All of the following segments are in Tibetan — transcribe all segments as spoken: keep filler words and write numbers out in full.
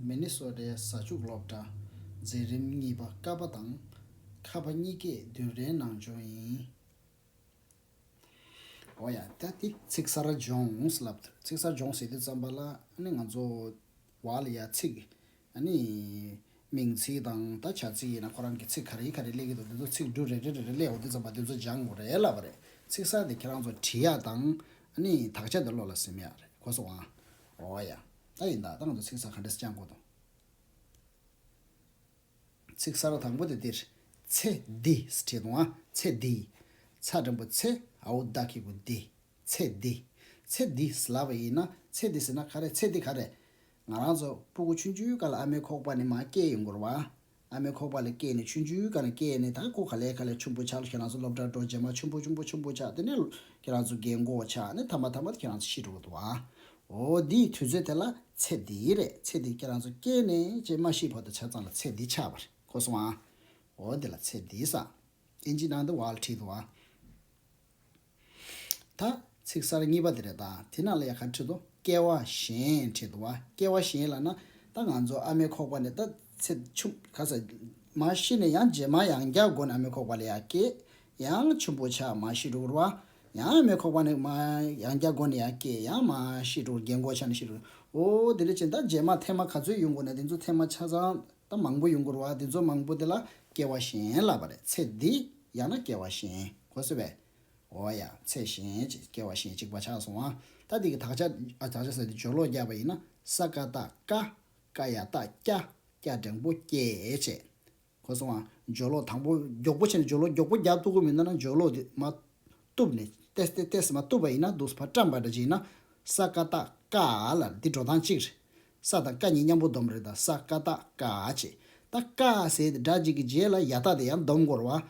མི་ནི་སོ་ཊའི་ས་ཕྱོགས་སློབ་གྲྭ་འཛིན་རིམ་གཉིས་པ་ཀ་པ་དང་ཁ་པ་གཉིས་ཀས་བསྡུས་གྲྭའི་ནང་སྦྱོང་ཡིན། འོ་ཡ། ད་དེ་ཚིག་གསར་སྦྱོང་ལབ། ཚིག་གསར་སྦྱོང་ཟེར་དུས་ཙམ་པ་ལ་ཨ་ནི་ང་ཚོ་བ་ལ་ཡ་ཚིག་ཨ་ནི་མིང་ཚིག་དང་ད་བྱ་ཚིག་ཡིན་ན་ཁོ་རང་གི་ཚིག་ག་རེ་ག་རེ་སླེབས་ཀྱི་འདུག་འདི་ཚོ་ཚིག་འབྲུ་རེ་རེ་རེ་རེ་སླེབས་འོ་དུས་ཙམ་པ་འདི་ཚོ་སྦྱང་དགོས་རེད་ལབ་པ་རེད། ཚིག་གསར་དེ་ཁྱེད་རང་ཚོ་བྲིས་ཡག་དང་ཨ་ནི་དག་ཆ་དེ་བློ་ལ་སིམ་ཡག་རེད། གོ་སོང་ཨ། འོ་ཡ། ད་ཡིན་ད་ད་ང་ཚོ་ཚིག་གསར་ག་འདྲས་སྦྱང་དགོས་དང་། ཚིག་གསར་དང་པོ་དེ་འདིར། ཚེ་འདི་བྲིས་འདུག་ཨ། ཚེ་འདི། ཚ་འགྲེང་བུ་ཚེ། འ་འོག་ད་གི་གུ་འདི། ཚེ་འདི། ཚེ་འདི་ལབ་པ་ཡིན་ན་ཚེ་འདི་ཟེར་ན་ག་རེ། ཚེ་འདི་ག་རེ། ང་རང་ཚོ་སྤུ་གུ་ཆུང་ཆུང་སྒང་ལ་ཨ་མའི་ཁོག་པ་ནས་མར་སྐྱེས་ཡོང་གི་རེད་བ། ཨ་མའི་ཁོག་པ་ལ་སྐྱེས་ནས་ཆུང་ཆུང་སྒང་ནས་སྐྱེས་ནས་ད་ཁོ་ག་ལེ་ག་ལེ་ཆེན་པོ་ཆགས། ཁྱེད་རང་ཚོ་སློབ་གྲྭར་འགྲོ། རྗེས་མ་ཆེན་པོ་ཆེན་པོ་ཆེན་པོ་ཆགས། དེ་ནས་ཁྱེད་རང་ཚོ་རྒན་གོག་ཆགས་ནས་ཐ་མ་ཐ་མ་ཁྱེད་རང་ཚོ་ཤི་འགྲོ་གི་འདུག་ཨ། འོ་འདིའི་དུས་ཚོད་དེ་ལ་ཚེ་འདི་རེད། ཚེ་འདི་ཁྱེད་རང་ཚོ་སྐྱེས་ནས་ཅེས་མ་ཤི་བར་དུ་ཆ་ཚང་ལ་ཚེ་འདི་ཆགས་པ་རེད། གོ་སོང་ཨ། འོ་འདི་ལ་ཚེ་འདི་ཟེར། ཨིན་ཇི་ནང་དུ་ཝརལ་བྲིས་འདུག་ཨ། ད་ཚིག་གསར་གཉིས་པ་དེ་རེད། ད་དེ་ནང་ལ་ཡ་ག་བྲིས་འདུག་སྐྱེ་བ་གཞན་བྲིས་འདུག་བ། སྐྱེ་བ་གཞན་ལབ་ན་ད་ང་ཚོ་ཨ་མའི་ཁོག་པ་ནས་ད་ཚེ་ཆུང་ག་ས་མ་ཤི་ནས་ཡང་རྗེས་མ་ཡང་བསྐྱར་སྒོ་ནས་ཨ་མའི་ཁོག་པ་ལ་ཡ་སྐྱེས། ཡང་ཆེན་པོ་ཆགས་མ་ཤི་འགྲོ་གི་རེད་བ། ཡང་ཨ་མའི་ཁོག་པ་ནས་མ་ཡང་བསྐྱར་སྒོ་ནས་ཡ་སྐྱེས། ཡང་མ་ཤི་འགྲོ། རྒན་གོག་ཆགས་ནས་ཤི་འགྲོ། འོ་དེ་འདྲ་བྱས་ད་རྗེས་མ་ཐེངས་མ་ག་ཚོད་ཡོང་དགོས་ན་དེ་ཚོ་ཐེངས་མ་ཆ་ཚང་ད་མང་པོ་ཡོང་གི་རེད་བ། དེ་ཚོ་མང་པོ་དེ་ལ་སྐྱེ་བ་གཞན་ལབ་པ་རེད། ཚེ་འདི་ཡང་ན་སྐྱེ་བ་གཞན། གོ་སོང་བས། འོ་ཡ། ཚེ་གཞན་ཅིག་སྐྱེ་བ་གཞན་གཅིག་པ་ཆགས་སོང་ཨ། ད་འདི་གི་དག་ཆ་ཨ་དག་ཆ་ཟེར་དེ་སྦྱོར་ཀློག་རྒྱག་པ་ཡིན་ན། ས་ཀ་བཏགས་སྐ། ཀ་ཡ་བཏགས་སྐྱ། སྐྱ་འགྲེང་བུ་སྐྱེ་བྱས། གོ་སོང་ཨ། སྦྱོར་ཀློག་དང་པོ་མགྱོགས་པོ་བྱས་ནས་སྦྱོར་ཀློག་མགྱོགས་པོ་རྒྱག་ཐུབ་ཀྱི་མི་འདུག་ན་སྦྱོར་ཀློག་དེ་མ་གཏུབ་ནས་ཏེས་ཏེས་ཏེས་མ་གཏུབ་པ་ཡིན་ན་འདུག་སེ་ཕར་བཀྲམ་པ་འདྲ་ཅིག་ཡིན་ན། ས་ཀ་བཏགས་སྐ་ལ་འདི་འགྲོ་སྟངས་གཅིག་རེད། ས་དང་ཀ་གཉིས་མཉམ་པོ་སྡོམ་རེད། ད་ས་ཀ་བཏགས་སྐ་བྱས། ད་སྐ་ཟེར་དེ་སྒྲ་གཅིག་གི་རྗེས་ལ་ཡ་བཏགས་དེ་ཡང་སྡོམ་དགོས་རེད་བ།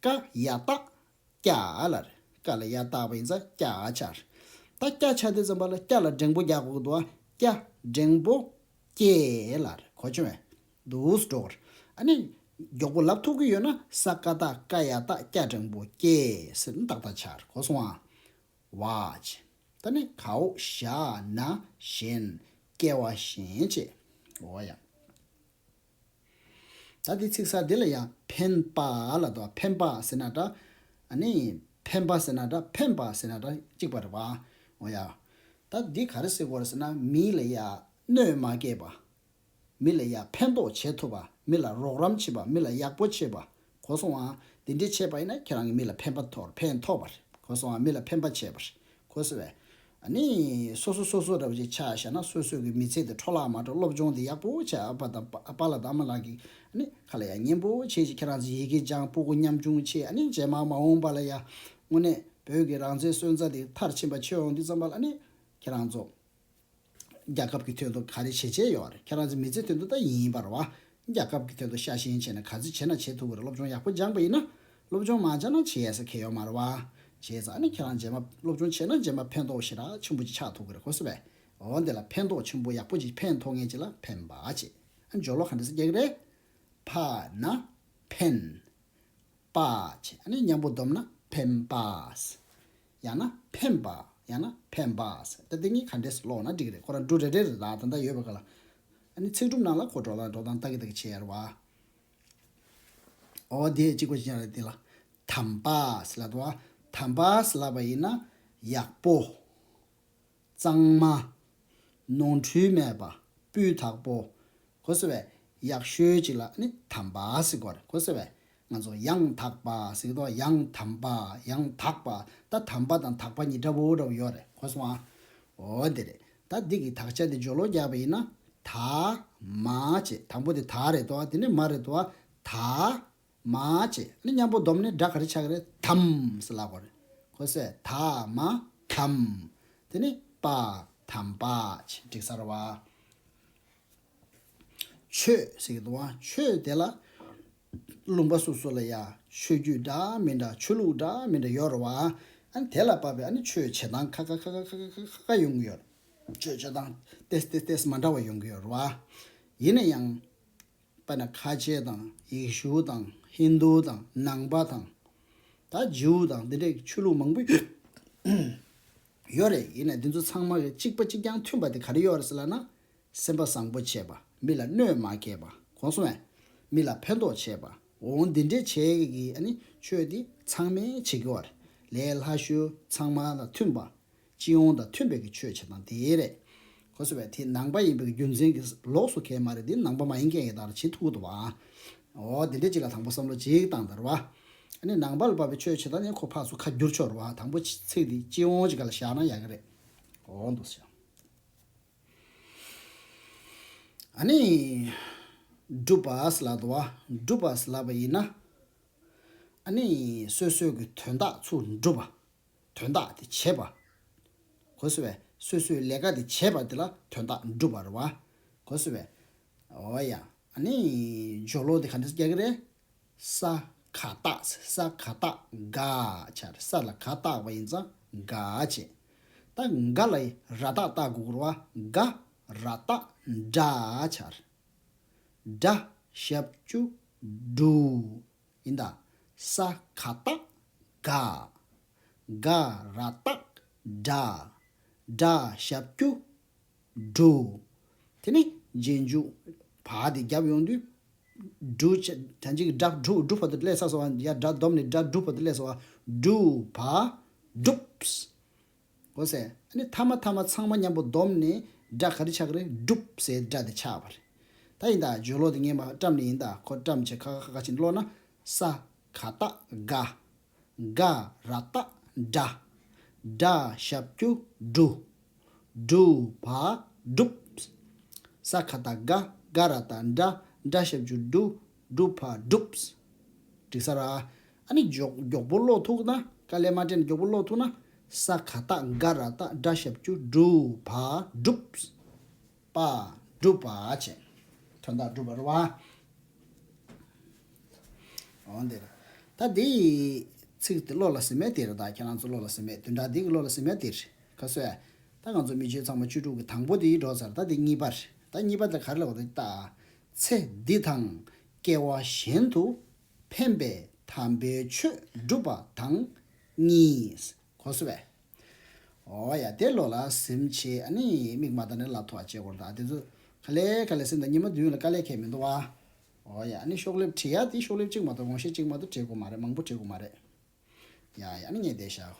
ཀ་ཡ་བཏགས་སྐྱ་ལ་རེད། ཀ་ལ་ཡ་བཏགས་པ་ཡིན་ཙང་སྐྱ་ཆགས་རེད། ད་སྐྱ་ཆགས་དུས་ཙམ་པ་ལ་སྐྱ་ལ་འགྲེང་བུ་རྒྱག་དགོས་འདུག་བ། སྐྱ་འགྲེང་བུ་སྐྱེ་ལ་རེད། གོ་བྱུང་བས། འདུག་སེ་འགྲོ་གི་རེད། ཨ་ནི་མགྱོགས་པོ་ལབ་ཐུབ་ཀྱི་ཡོད་ན་ས་ཀ་བཏགས་སྐ་ཡ་བཏགས་སྐྱ་འགྲེང་བུ་སྐྱེ་ཟེར་ནས་ཏག་ཏག་ཆགས་རེད། གོ་སོང་ཨ། བ་བྱས། ད་ནི་གའོ་ཞ་ན་གཞན། སྐྱེ་བ་གཞན་བྱས། འོ་ཡ། ད་འདི་ཚིག་གསར་འདི་ལ་ཡང་འཕེན་པ་ལབ་འདུག་འཕེན་པ་ཟེར་ན་འདྲ། ཨ་ནི་འཕེན་པ་ཟེར་ན་འདྲ། འཕེན་པ་ཟེར་ན་འདྲ་གཅིག་པ་རེད་བ། འོ་ཡ། ད་འདི་ག་རེ་ཟེར་དགོས་རེད་ཟེར་ན་མི་ལ་ཡ་གནོད་མ་སྐྱེལ་བ། མི་ལ་ཡ་ཕན་ཐོགས་བྱེད་ཐུབ་པ། མི་ལ་རོགས་རམ་བྱེད་པ། མི་ལ་ཡག་པོ་བྱེད་པ། གོ་སོང་ཨ། འདི་འདྲས་བྱས་པ་ཡིན་ན་ཁྱེད་རང་གི་མི་ལ་ཕན་པ་ཐོགས་ཕན་ཐོགས་པ་རེད། གོ་སོང་ཨ། མི་ལ་ཕན་པ་བྱས་པ་རེད། གོ་སོང་བས། ཨ་ནི་སོ་སོ་སོ་སོ་འདྲ་བོ་ཅིག་ཆ་བཞག་ན་སོ་སོ་གི་མི་ཚེ་དེ་འཕྲོ་བརླག་མ་འགྲོ། སློབ་སྦྱོང་དེ་ཡག་པོ་བྱས། ཨ་ཕ་དང་པ་པཱ་ལགས་དང་ཨ་མ་ལགས་ཀྱིས་ཨ་ནི་ཁ་ལ་ཡ་སྙན་པོ་བྱས་ཅིག་ཁྱེད་རང་ཚོ་ཡི་གེ་སྦྱང་། སྤུ་གུ་ཉམ་ཆུང་བྱས། ཨ་ནི་རྗེས་མ་མ་འོངས་པ་ལ་ཡ་དངོས་གནས་བོད་ཀྱི་རང་བཙན་སོན་རྩ་དེ་མཐར་ཕྱིན་པ་ཆགས་ཡོང་དུས་ཙམ་པ་ལ་ཨ་ནི་ཁྱེད་རང་ཚོ་རྒྱལ་ཁབ་ཀྱི་དོན་དུ་ག་རེ་བྱེད་བྱས་ཡོད་རེད། ཁྱེད་རང་ཚོ་མི་ཚེ་དོན་དུ་ད་ཡིན་པ་རེད་བ། རྒྱལ་ཁབ་ཀྱི་དོན་དུ་ཤ་ཞེན་བྱས་ན་ག་ཚོད་བྱས་ན་བྱེད་ཐུབ་ཀྱི་རེད། སློབ་སྦྱོང་ཡག་པོ་སྦྱངས་པ་ཡིན་ན། སློབ་སྦྱོང་མ་སྦྱངས་ན་བྱེད་ཡས་ས་གང་ཡོད་མ་རེད་བ། བྱས་ཙང་ཨ་ནི་ཁྱེད་རང་རྗེས་མ་སློབ་སྦྱོང་བྱས་ན་རྗེས་མ་ཕན་ཐོགས་ཞེ་དྲག་ཆེན་པོ་ཅིག་ཆགས་ཐུབ་ཀྱི་རེད། གོ་སོང་བས། འོ་འདི་ལ་ཕན་ཐོགས་ཆེན་པོ་ཡག་པོ་ཅིག་ཕན་ཐོགས་མཁན་ཅིག་ལ་འཕེན་པ་བྱས། ཨ་ནི་སྦྱོར་ཀློག་ག་འདྲ་ཟེར་རྒྱག་གི་རེད། ཕ་ན་འཕེན། པ་བྱས། ཨ་ནི་མཉམ་པོ་བསྡོམས་ན་འཕེན་པ། ཡང་ན་འཕེན་པ། ཡང་ན་འཕེན་པ། ད་འདི་གཉིས་ག་འདྲས་སེ་ཀློག་ན་འགྲིག་གི་རེད། ཁོ་རང་འབྲུ་རེ་རེ་རེ་ད་ད་ལྟ་ཡོད་པ་ག་ལ། ཨ་ནི་ཚིག་གྲུབ་ནང་ལ་ཁོ་འགྲོ་སྟངས་འགྲོ་སྟངས་ལྟ་གི་ལྟ་གི་བྱེད་ཡ་རེད་བ། འོ་དེ་གཅིག་པ་གཅིག་རྐྱང་རེད། དེ་ལ་དམ་པ་ཟེར་ལབ་འདུག་བ། དམ་པ་ཟེར་ལབ་པ་ཡིན་ན་ཡག་པོ། གཙང་མ། ནོར་འཁྲུལ་མེད་པ། སྤུས་དག་པོ། གོ་སོང་བས། ཡག་ཤོས་ཅིག་ལ་ནི་དམ་པ་ཟེར་གོ་རེད། གོ་སོང་བས། ང་ཚོ་ཡང་དག་པ་ཟེར་གི་འདུག་ཡང་དམ་པ། ཡང་དག་པ། ད་དམ་པ་དང་དག་པ་གཉིས་འདྲ་པོ་འདྲ་པོ་ཡོད་རེད། གོ་སོང་ཨ། འོ་དེ་རེད། ད་འདི་གི་དག་ཆ་འདི་སྦྱོར་ཀློག་རྒྱག་པ་ཡིན་ན། ད་མ་བྱས། དང་པོ་དེ་ད་རེད་དོ། དེ་ནས་མ་རེད་དོ། ད་མ་བྱས། ནི་མཉམ་པོ་བསྡོམས་ནས་སྒྲ་ག་རེ་ཆགས་ཀྱི་རེད། དམ་ཟེར་ལབ་དགོས་རེད། གོ་སོང་། ད་མ་དམ། དེ་ནི་པ། དམ་པ་བྱས། འགྲིག་ས་རེད་བ། ཆོས་ཟེར་གྱི་འདུག་བ། ཆོས་དེ་ལ་ལུང་པ་སོ་སོ་ལ་ཡ་ཆོས་བརྒྱུད་འདྲ་མི་འདྲ་ཆོས་ལུགས་འདྲ་མི་འདྲ་ཡོད་རེད་བ། ཨ་ནི་དེ་ལ་དཔག་པའི་ཨ་ནི་ཆོས་བྱེད་སྟངས་ཁ་ཁ་ཁ་ཁ་ཡོང་གི་ཡོད་རེད། ཆོས་བྱེད་སྟངས་ཏེས་ཏེས་ཏེས་མ་འདྲ་བ་ཡོང་གི་ཡོད་རེད་བ། ཡིན་ན་ཡང་། དཔེར་ན་ཁ་ཆེ་དང་ཡེ་ཤུ་དང་ཧིན་དུ་དང་ནང་པ་དང་། ད་ཇིའུ་དང་འདི་འདྲའི་ཆོས་ལུགས་མང་པོ་ཡོད་རེད། ཡིན་ནའི་འདི་ཚོ་ཚང་མ་གི་གཅིག་པ་གཅིག་རྐྱང་མཐུན་པ་དེ་ག་རེ་ཡོད་རེད་ཟེར་ལབ་ན། སེམས་པ་བཟང་པོ་བྱེད་པ། མི་ལ་གནོད་མ་སྐྱེལ་བ། གོ་སོང་ངས། མི་ལ་ཕན་ཐོགས་བྱེད་པ། འོ་འདི་འདྲའི་བྱེད་ཀྱི་ཨ་ནི་ཆོས་འདི་ཚང་མས་བྱེད་དགོས་པ་རེད། ལས་སླ་ཤོས་ཚང་མ་ལ་མཐུན་པ། སྤྱི་ཡོངས་དང་མཐུན་པའི་གི་ཆོས་བྱེད་སྟངས་དེ་རེད། གོ་སོང་ངས། དེ་ནང་པ་ཡིན་པའི་རྒྱུ་མཚན་གྱིས་ལོགས་སུ་གས་མ་རེད། འདི་ནང་པ་མ་ཡིན་མཁན་གྱི་དག་ལ་བྱེད་ཐུབ་ཀྱི་འདུག་བ། འོ་འདི་འདྲའི་ཅིག་ལ་དང་པོ་བསམ་བློ་ཅིག་བཏང་དང་རེད་བ། ཨ་ནི་ནང་པ་ལ་བབས་པའི་ཆོས་བྱེད་སྟངས་ནི་ཁོ་ཕར་ཚུར་ཁ་བསྒྱུར་ཆོག་རེད་བ། དང་པོ་ཚིག་འདི་སྤྱི་ཡོངས་ཅིག་ག་ལ་བཞག་ན་ཡག་གི་རེད། འོ་འདུག་ཟེར། ཨ་ནི། སྒྲུབ་པ་ཟེར་ལབ་འདུག་བ། སྒྲུབ་པ་ཟེར་ལབ་པ་ཡིན་ན། ཨ་ནི་སོ་སོའི་གི་དོན་དག་ཚུར་འགྲུབ་པ། དོན་དག་དེ་བྱེད་པ། གོ་སོང་ངས། སོ་སོའི་ལས་ཀ་དེ་བྱེད་པ་དེ་ལ་དོན་དག་འགྲུབ་པ་རེད་བ། གོ་སོང་ངས། འོ་ཡ། ཨ་ནི་སྦྱོར་ཀློག་དེ་ག་འདྲ་རྒྱག་གི་རེད། ས་ག་བཏགས། ས་ག་བཏགས་དགའ་བྱས། ས་ལ་ག་བཏགས་པ་ཡིན་ཙང་དགའ་བྱས། ད་དགའ་ལ་ར་བཏགས་བཏགས་དགོས་རེད་བ། དགའ་ར་བཏགས་དགྲ་བྱས། དགྲ་ཞབས་ཀྱུ་དགྲུ། ཡིན་ད། ས་ག་བཏགས་དགའ། དགའ་ར་བཏགས་དགྲ། དགྲ་ཞབས་ཀྱུ་དགྲུ། དེ་ནི་རྗེས་འཇུག་བ་དེ་རྒྱབ་ཡོང་དུས། དགྲུ་བྱས། ད་ཅིག་དགྲ་དགྲུ། དགྲུ་བར་དུ་སླེབས་ཚར་སོང་བ། ཡ་སྒྲ་བསྡོམས་ནས་དགྲ་དགྲུ་བར་དུ་སླེབས་སོང་བ། དགྲུ་བ་དགྲུབས། གོ་སོང་ངས། ཨ་ནི་མཐའ་མ་མཐའ་མ་ཚང་མ་མཉམ་པོ་བསྡོམས་ནས་སྒྲ་ག་རེ་ཆགས་ཀྱི་རེད། སྒྲུབ་ཟེར་སྒྲ་དེ་ཆགས་པ་རེད། ད་ཡིན་ད། སྦྱོར་ཀློག་དེ་ངས་མར་བཀྲམ་ནས་ཡིན་ད། ཁོ་བཀྲམ་བྱས་ཁ་ཁ་ཁ་ཁ་ཕྱིན་ཀློག་ན། ས་ག་བཏགས་དགའ། དགའ་ར་བཏགས་དགྲ། དགྲ་ཞབས་ཀྱུ་དགྲུ། དགྲུ་བ་དགྲུབས། ས་ག་བཏགས་དགའ། དགའ་ར་བཏགས་དགྲ། དགྲ་ཞབས་ཀྱུ་དགྲུ། དགྲུ་བ་དགྲུབས། འགྲིག་ས་ར། ཨ་ནི་མགྱོགས་མགྱོགས་པོ་ཀློག་ཐུབ་ན། དཀའ་ལས་མ་སྤྲད་ནས་མགྱོགས་པོ་ཀློག་ཐུབ་ན། ས་ག་བཏགས་དགའ་ར་བཏགས་དགྲ་ཞབས་ཀྱུ་དགྲུ་བ་དགྲུབས། པ། སྒྲུབ་པ་བྱས། དོན་དག་སྒྲུབ་པ་རེད་བ། འོ་འདིར། ད་འདི་ཚིག་དེ་བློ་ལ་ཟིན་མེད་དེ་རེད། ད་ཁྱེད་རང་ཚོ་བློ་ལ་ཟིན་མེད། བདུན་ཕྲག་འདི་གི་བློ་ལ་ཟིན་མེད་དེ་རེད། ག་སོ་ཡ། ད་ང་ཚོ་མི་ཆོས་ཚང་མ་བཅུ་དྲུག་གི་དང་པོ་དེ་འགྲོ་ཚར། ད་འདི་གཉིས་པ་རེད། ད་གཉིས་པ་དེ་ག་རེ་ལབ་པ་རེད། ད་ཚེ་འདི་དང་སྐྱེ་བ་གཞན་དུ་ཕན་པའི་དམ་པའི་ཆོས་སྒྲུབ་པ་དང་གཉིས། གོ་སོང་ངས། འོ་ཡ། དེ་བློ་ལ་ཟིན་བྱས། ཨ་ནི་མིག་མ་བལྟས་ནས་ལབ་ཐུབ་པ་བྱེད་དགོས་རེད། ད་དེ་ཚོ་ག་ལེ་ག་ལེ་ཟིན། ད་ཉི་མ་བདུན་ལ་དཀའ་ལས་ཁག་མི་འདུག་བ། འོ་ཡ། ཨ་ནི་ཤོག་ལེབ་བྲིས་ཡ་དེ་ཤོག་ལེབ་གཅིག་མ་གཏོགས་ངོ་ཤེས་གཅིག་མ་གཏོགས་བྲིས་དགོས་མ་རེད། མང་པོ་བྲིས་དགོས་མ་རེད། ཡ་ཡ། ཨ་ནི་ངས་བསྡད་བཞག